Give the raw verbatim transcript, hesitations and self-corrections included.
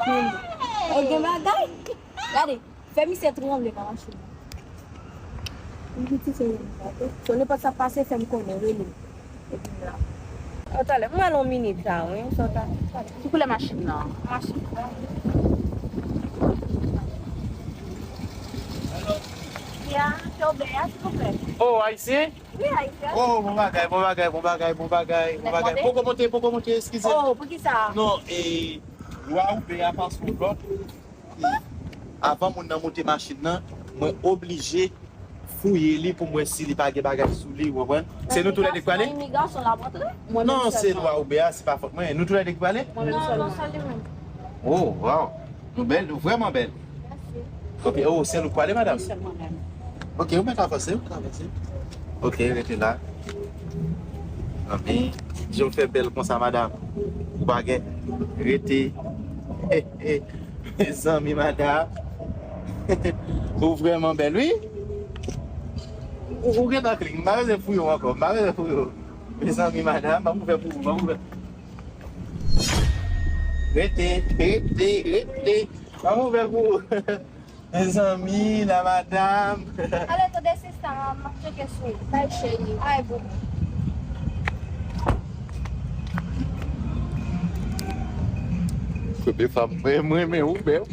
Ou gen bagay? Gade, fè misye tranble nan machin nan. Li piti se yon bagay. So, nenpòt sa pase, fè m konnen, rele m. Epi m la. Talè, m al yon minit la, wi. Sa w ta, talè. Ki koulè machin nan? Machin nan. Ya, fè w bè a, silvouplè. Oh, ayisyen? Wi, ayisyen. Oh, bon bagay, bon bagay, bon bagay, bon bagay, bon bagay. Poko monte, poko monte, eskize. Oh, poukisa? Non, e, lwa Uber a pase yon lòd. Avan moun nan monte machin nan, mwen oblije fouye li pou m wè si li pa gen bagay sou li, ou konprann? Se nou tou lè de k prale? Imigrasyon la montre? Non, se lwa Uber a, se pa fòt mwen. Nou tou lè de k prale? Non, non, sèl li menm. Oh, wow. Nou bèl, nou vrèman bèl. Ok, oh, sèl ou k prale, madanm? Sèl mwen menm. Ok, ou mèt avanse, ou mèt avanse. Ok, rete la. Zanmi, jan w fè bèl konsa, madanm. Ou pa gen. Rete. Mezanmi, madanm. Ou vrèman bèl, wi. Ou, ou gentan clean. M pa bezwen fouye w ankò. M pa bezwen fouye w. Mezanmi, madanm, m ap ouvè pou ou. M ap ouvè. Rete, rete, rete. M ap ouvè pou ou. Mezanmi, la madam. Ale, tande sista, m ap tcheke sou ou. Bay cheri. Ay, boo. Kote fanm, mwen, mwen, mwen, ou bèl.